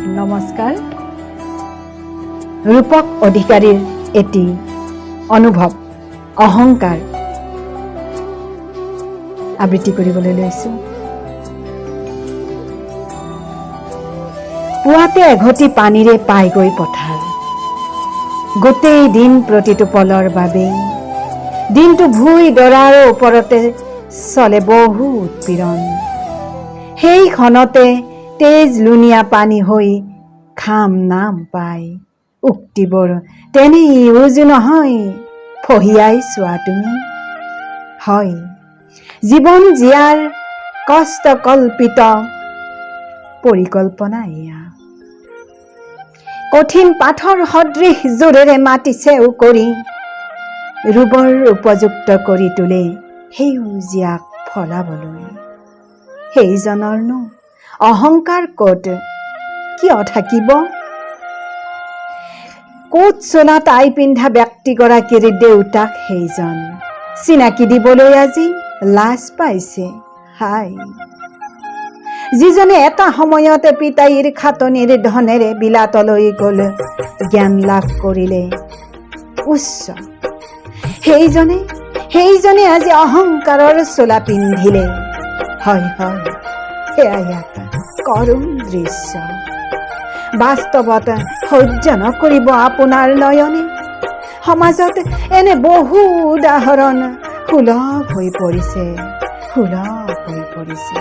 নমস্কাৰ। ৰূপক অধিকাৰীৰ এটি অনুভৱ অহংকাৰ আবৃত্তি কৰিবলৈ লৈছো। পুৱাতে এঘটি পানীৰে পাইগৈ পথাৰ, গোটেই দিন প্ৰতিটো পলৰ বাবেই দিনটো ভূঁই দৰাৰ ওপৰতে চলে বহু উৎপীড়ন। সেইখনতে তেজ লুণীয়া পানী হৈ খাম নাম পায়। উক্তিবোৰ তেনেই উজু নহয়, ফহিয়াই চোৱা তুমি। হয়, জীৱন জীয়াৰ কষ্টকল্পিত পৰিকল্পনা এয়া। কঠিন পাথৰ সদৃশ জোৰেৰে মাটি চেও কৰি ৰুবৰ উপযুক্ত কৰি তোলে সেউজীয়াক ফলাবলৈ। সেইজনৰনো অহংকাৰ ক'ত কিয় থাকিব? কোট চোলা টাই পিন্ধা ব্যক্তিগৰাকীৰ দেউতাক সেইজন চিনাকি দিবলৈ আজি লাজ পাইছে। হাই, যিজনে এটা সময়তে পিতাইৰ খাটনিৰ ধনেৰে বিলাতলৈ গ'ল, জ্ঞান লাভ কৰিলে উচ্চ, সেইজনে আজি অহংকাৰৰ চোলা পিন্ধিলে। হয় হয়, সেয়াই এক কৰুণ দৃশ্য। বাস্তৱত সহ্য নকৰিব আপোনাৰ নয়নে। সমাজত এনে বহু উদাহৰণ সুলভ হৈ পৰিছে, সুলভ হৈ পৰিছে।